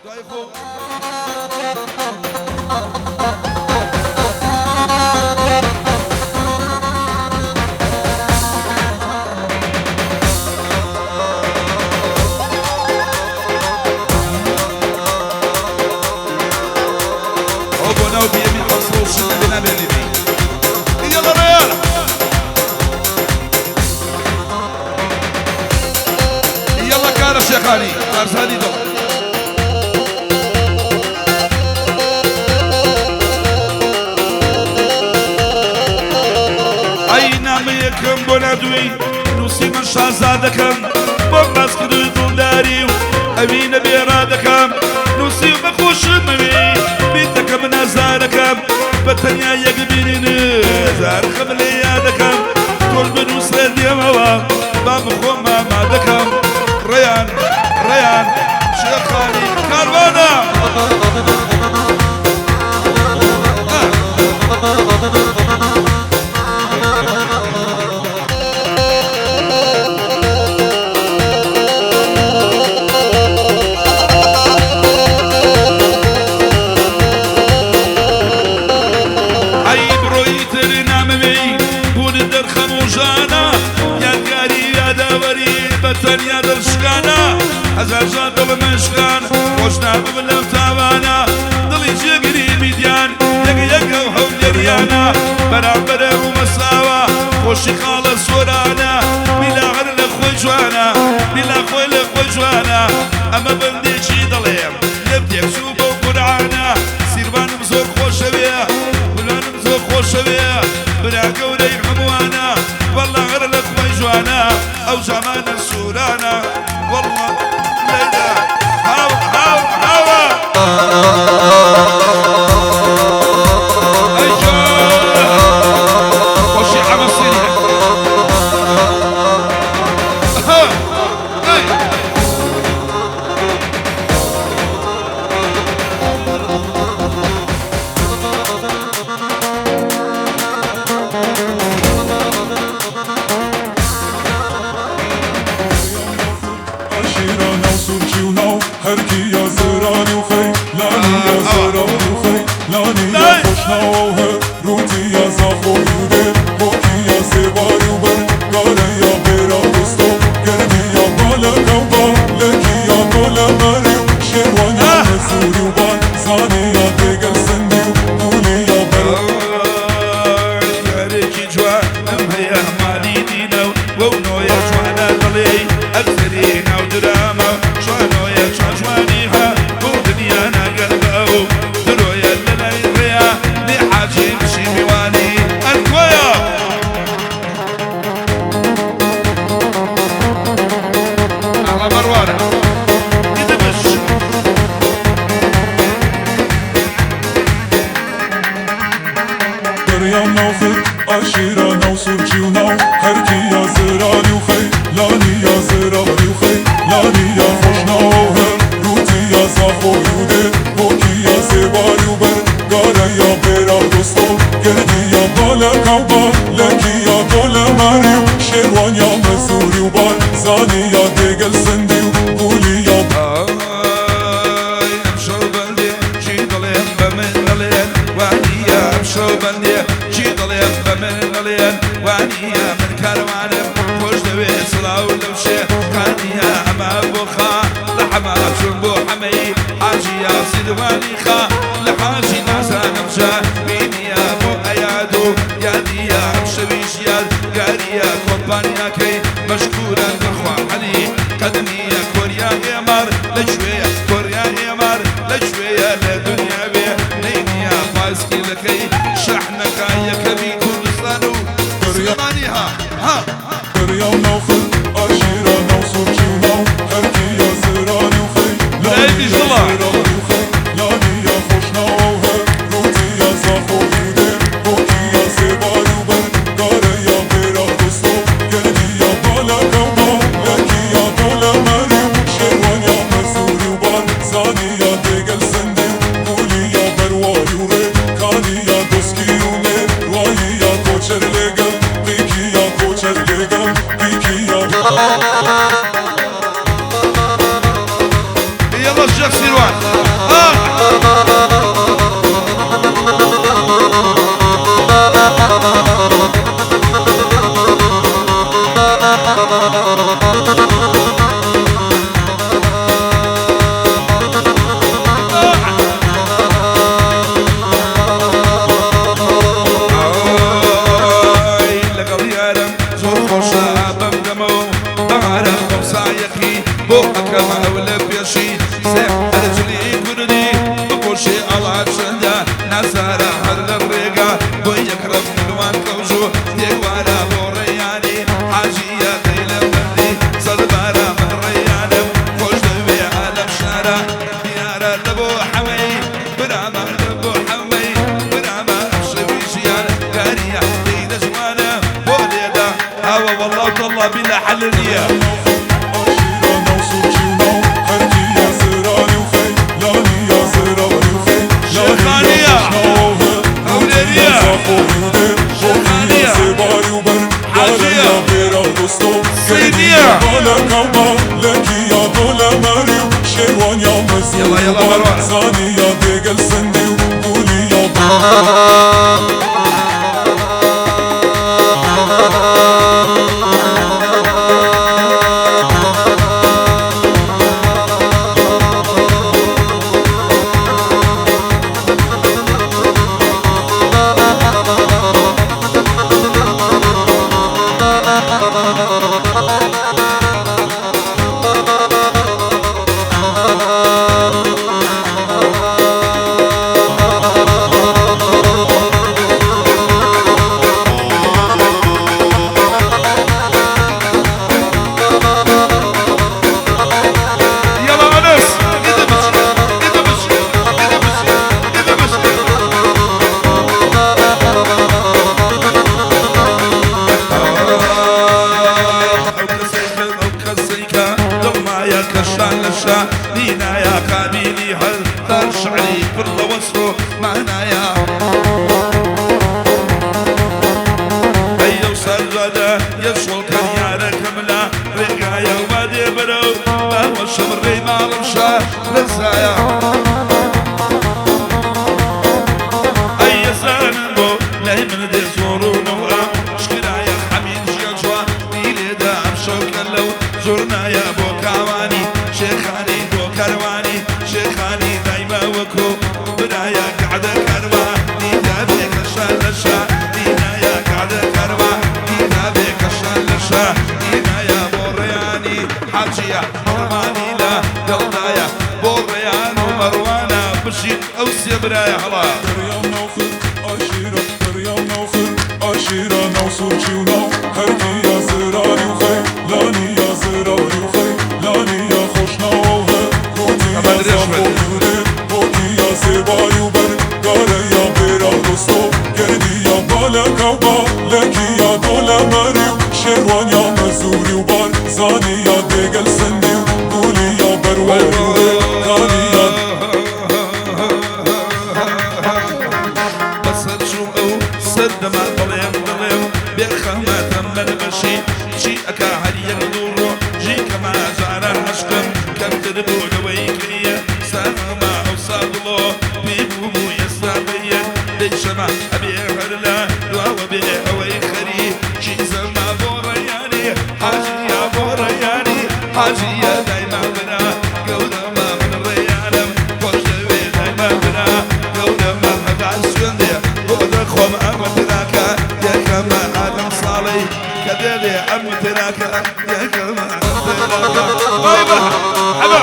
دوای خۆ. ئەوە بۆ ناو بیەمی حەوسڵە و شت نەبێ نابێ لێ بێی. یەڵا ڕێیان. یەڵا کارە شێخانی کارزانی دڵ. ئەی نامەیەکم بۆ ناردووی نووسی من شازادەکەم بۆم باس کردووی دڵداری و ئەوینە بێ ڕادەکەم نووسی و بەخۆشمەوێی بیتەکە من ئازارەکەم بە تەنیا یەک بینین زارخەم لێ یادەکەم تۆش بنووسێ دێمەوە با بخۆم ئامادەکەم ڕێیان ڕێیان شێخانی کاروانە. ئەی بڕۆ ئیتر نامەوێی بوونت دەرخەم و ژانە یادگاری یادەوەری بە تەنیا دڵشکانە هەزار جار دڵم ئەشکان خۆش نابم لەم تاوانە دڵی جێگری میدیان یەک یەکە و هەولێریانە بەرامبەرە ڕوومەساوە خۆشی خاڵە سۆرانە بیلا هەر لە خۆی جوانە بیلا خۆی لە خۆی جوانە ئەمە بەندێکی دەڵێم لێم تێکچوو بەو قورعانە سیروانم زۆر خۆشەوێ گولانم زۆر خۆشەوێ برا گەورەی هەمووانە واللە هەر لە خۆی جوانە ئەو جامانە سوورانە واللە لەیلا هاوە هاوە هاوە ئەی جان خۆشی حەمە سینی ئەی. یارێکی جوانم هەیە مالی دینە و وەو نۆیە جوانە دەڵێی ئەکتەری ناو دراما شانۆیە چا جوانی هە بۆ دنیا ناگەن بە ئەو درۆیە لەلای ڕێیە لێ حاجی بچی میوانی ئەرکۆیە. ئەڵا بەڕوانە دیدەبش. ئای ئەمشەو بەندێ چی دەڵێن بە من نەڵێن وانییە ئەمشەو بەندێ چی دەڵێن بە من نەڵێن وانییە من کاروانم خۆش دەوێ سڵاو لەو شێخانییە ئەمە بۆ خا لە حەمە چون بۆ حەمەی حاجیە سیروانی خا لە حاجی نازانم جا بینیە بۆ ئەیاد و یادیە ئەمشەویش یادگاریە کۆمپانیاکەی مەشکورن بەخوا عەلی قەد نییە کۆریا ئێمار لە کوێیە کۆریا ئێمار لە کوێیە لە دنیا وێ نەی نییە پایسکیلەکەی شەحنەکە یەکەمی کوردستان و سلێمانی ها ها. برای دڵە. یەڵا شێخ سیروان. شیروان ئای لەگەڵ یارم زۆر خۆشە بەم دەمەو بەهارە خۆم سایەقی بۆ ئەکەم ئەو لە پێشی سێ هەرجلی کوردی بپۆشێ ئەڵا چەندە نازارە هەر لە ڕێگا بۆ یەکڕم نوان کەوژ و تێوارە بۆ ڕێیانی حاجیە دەیلە بەندی سەدبارە من ڕێیانم خۆش دەوێ ئالەم شارە دیارە لە بۆ حەوەی برامە لە بۆ حەوەی برامە ئەمشەوی ژیان کاریە دیدە جوانە بۆ لێدا هاوە والله تالله بلا حل نییە. شيخانية هوليرية شيخانية حاجية صينية. يلا يلا مروان. يلا انس قدمش قدمش قدمش قدمش. ئەو کەسێکە ئەو کەسێکە دڵمایە کەشان لە شا دینایە قابیلی هەر دار شعری پڕ لە وەسف و مانایە. ئەی ئەو سەرجادە یەشڵکەن یارەکەم لە ڕێگایە وا دێ بەرەو باوەشم ڕێی ماڵم شا ڕزایە. ئەی ئەزانم بۆ لای من دێ زۆر و نەوە شکرایە حەمید ژیان جوانی لێدا ئەم شەوکە لەو زۆرنایە بۆ کاوانی شێخانی بۆ کاروانی شێخانی دایمە وەکو برایە کەعدە کاروانی دابێ کەشە لەشە دینایە کەعدە کاروانی دابێ کەشە لەشە دینایە بۆ ڕێیانی حاجیە مەڕمانی لە دڵدایە بۆ ڕێیان و مەڕوانە بژی ئەو سێ برایە هەڵا. بەسەر چووم ئەو سەردەما دڵێم دڵێم بێخەمەتەم من بەشی چی ئەکا هەر یەک دوو ڕۆژی کەما جاران عەشقم کەمتر بوو لەوەی کەیە ساما ئەو سا دڵۆ پێی بووم و ئێستا بەیەک دەیشەما ئەبێ هەر لە دواوە بێ ئەوەی خەری چی زەما بۆ ڕێیانی حاجیە بۆ ڕێیانی حاجیە دایما برا گەورەمە من ڕێیانم خۆش دەوێ دایما برا گەورەمە هەتا سوێندێ بۆ دەخۆم ئەمە تراکە یەکەمە ئادەم ساڵەی کە دێنێ ئەم تراکە یەکەمە ئەم تراکە وای بە حەبە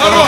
ئەڕۆ.